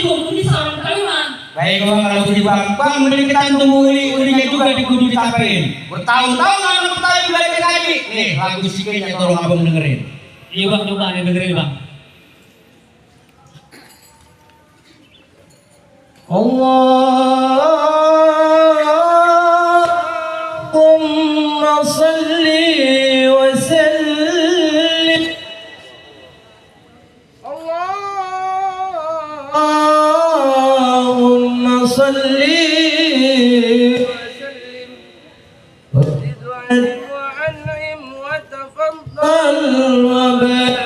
juga bisa orang kalian. Baik bang, kalau begitu bang, mending kita tunggu ulinya juga di kudu dicapain. Bertahun-tahun anak pertama balik lagi. Nih lagu sikitnya tolong abang dengerin. Iya bang, coba nih dengerin bang. Allahumma salli wa sallim. Allahumma salli wa an'im wa tafaddal wa barik.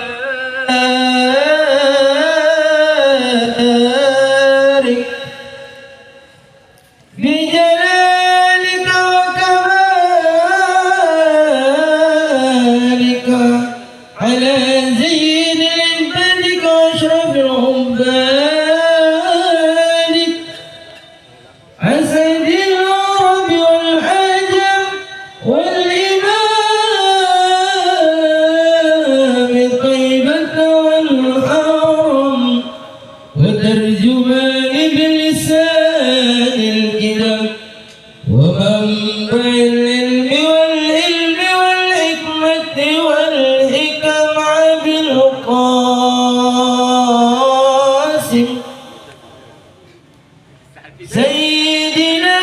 بجلالك وكمالك على زين عبادك واشرف العباد اسد العرب والعجم والامام طيبة والحرم وترجمان بلسان الكتاب ومنبع العلم والحكمة والحكم أبي القاسم سيدنا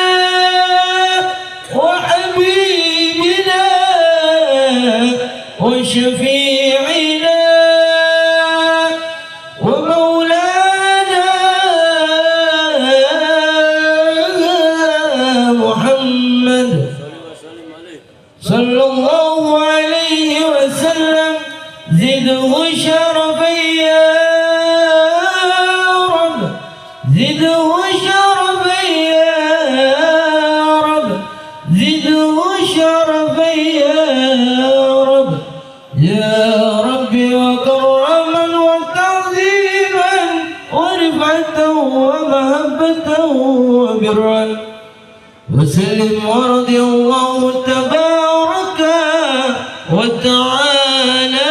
وحبيبنا وشفيعنا ومولانا محمد صلى الله عليه وسلم زده شرفا يا رب زده شرفا يا رب زده شرفا يا رب يا رب وكرما وتعظيما ورفعة ومحبة وبرا وسلم ورضي الله تبارك وتعالى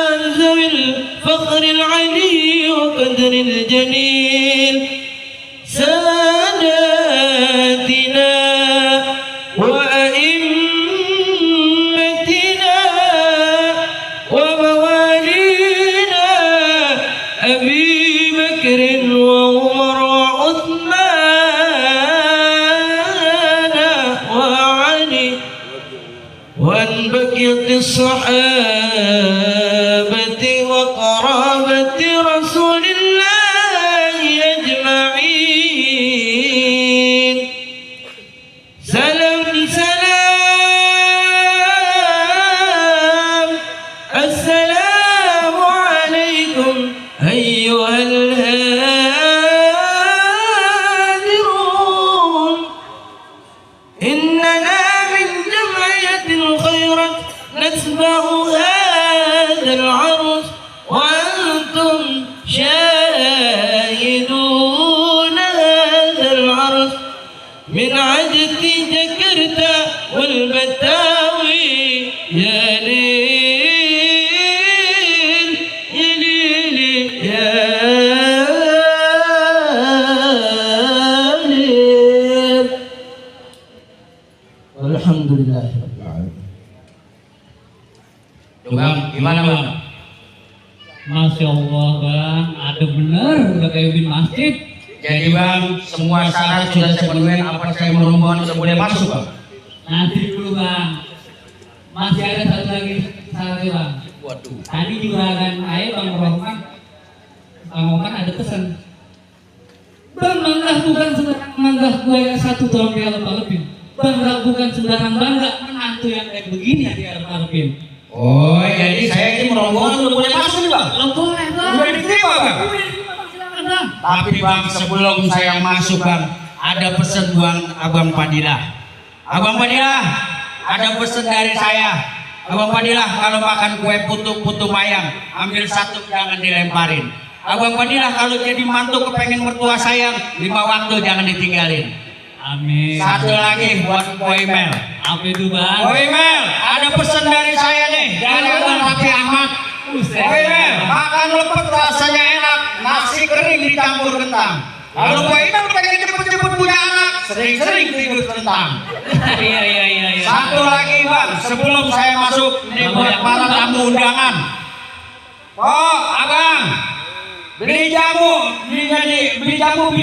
عن ذوي الفخر العلي وقدر الجليل ساداتنا وأئمتنا وموالينا أبي بكر وعمر وعثمان وعلي وأن بقية الصحابة وقرابة رسول الله أجمعين سلام سلام السلام عليكم أيها الهادرون إننا من جمعية الخيرات نتبع هذا العرس وأنتم شاهدون هذا العرس من عجل جاكرتا والبتاوي يا ليل يا ليل يا ليل والحمد لله رب العالمين. Bang, gimana bang? Masya Allah bang, ada bener udah kayak bin masjid. Jadi bang, semua syarat sudah saya penuhi. Apa saya merombongan sudah boleh masuk bang? Nanti dulu bang, masih ada satu lagi syaratnya bang. Waduh. Tadi juga kan ayah bang Rohman, bang Rohman ada pesan. Bang Manggah bukan sembarang Manggah gue yang satu tahun di Alep-Alepin. Bang bukan sembarang bangga menantu yang kayak begini ya di Alep-Alepin. Oh, jadi saya ini merombongan sudah boleh masuk nih bang? Lo boleh bang. Udah diterima bang? Udah diterima bang, silakan bang. Tapi bang, sebelum saya masuk bang, ada pesan buat Abang Fadilah. Abang Fadilah, ada pesan dari saya. Abang Fadilah, kalau makan kue putu mayang, ambil satu jangan dilemparin. Abang Fadilah, kalau jadi mantu kepengen mertua sayang, 5 waktu jangan ditinggalin. Amin. Satu lagi buat Boymel. Apa itu bang? Boymel, ada pesan dari saya nih, dari Abang Raffi Ahmad. Oke, makan lepet rasanya enak, nasi kering dicampur kentang. Kalau Pak Iman pengen cepet-cepet punya anak, sering-sering tidur kentang. Iya. Satu lagi Bang, sebelum saya masuk, ini buat para tamu undangan. Oh, Abang, beli jamu, beli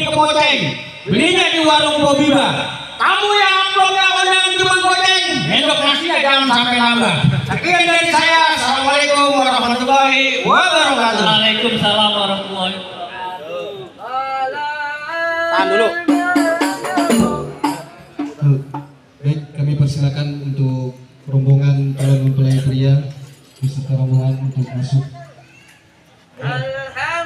kemoceng, belinya di warung Bobiba. Kamu yang amplopnya undangan cuma goceng, endok nasinya jangan sampai nambah. Sekian dari saya, assalamualaikum warahmatullahi wabarakatuh. Waalaikumsalam warahmatullahi wabarakatuh. Tahan dulu. Baik, kami persilakan untuk rombongan calon mempelai pria beserta rombongan untuk masuk. Alhamdulillah